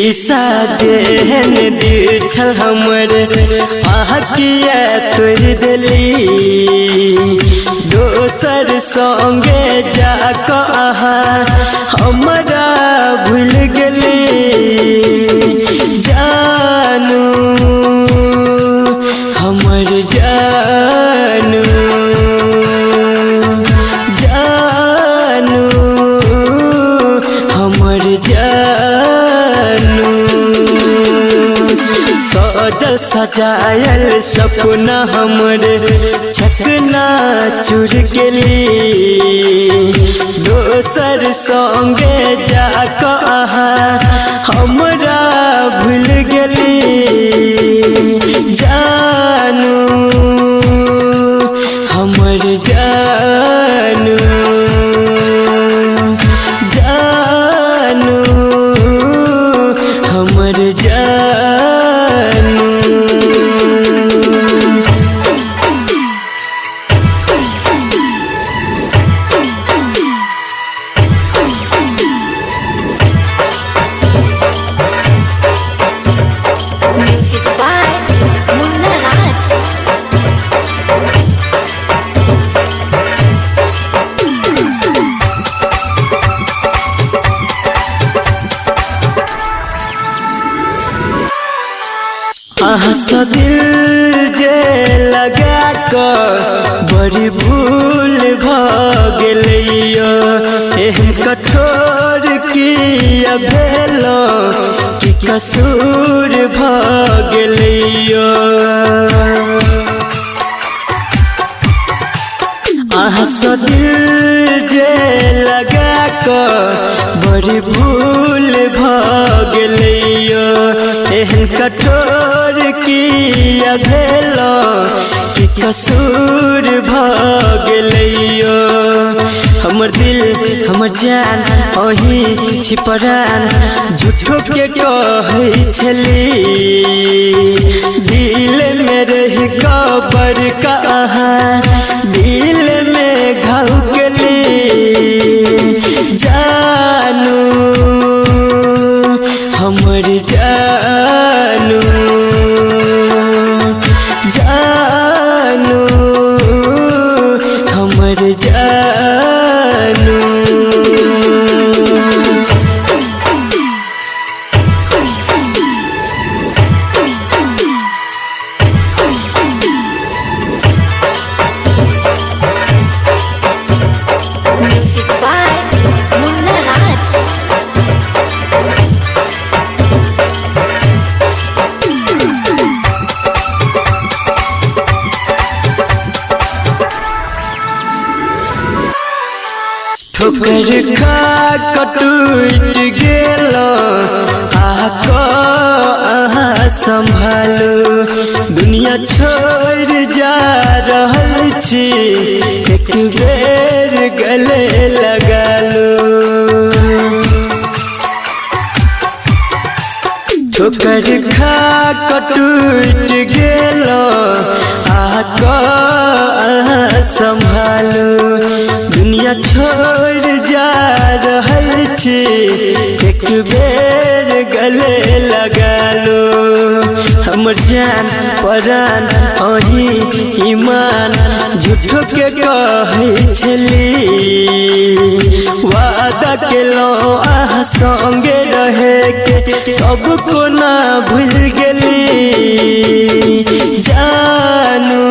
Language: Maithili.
शीशा जेहन दिल छल हमर अहाँ किया तोड़ि देली। दोसर संगे जाकऽ अहाँ हमरा भूल गेली। जानू हमर जानू, जानू हमर जानू। सजल सजायल सपना हमर चकना चूर गेली। दोसर संगे जाकऽ अहाँ हमरा भूल गेली। जानू हमर जानू, जानू हमर जानू। Music by Munna Raj. अहाँ सँ दिल जे लगा कऽ बड़ी भूल भऽ गेलैयो। एहन कठोर किया भेलो कि कसूर भऽ गेलैयो। अहाँ सँ दिल जे लगा कऽ बड़ी भूल भऽ गेलैयो। एहन कठोर किया भेलो कि कसूर भऽ गेलैयो। हमर दिल हमर जान अहीं छी परान, झूठो के कहै छली। दिल में रहि कऽ बड़का अहाँ दिल में घाव केली। जानू हमर जानू, जानू हमर जानू। Music by Munna Raj. ठोकर खा कऽ टूटि गेल अहाँ सम्भालू। दुनिया छोड़ि जा रहल छी एक बेर गले लगालू। ठोकर खा कऽ टूटि गेल अहाँ सम्भालू। दुनिया छोड़ि जा रहल छी एक बेर गले लगालू। हमर जान परान अहीं ईमान, झूठो के कहै छली। वादा केलहुँ अहाँ संगे रहे के तब कोना भूल गेली। जानू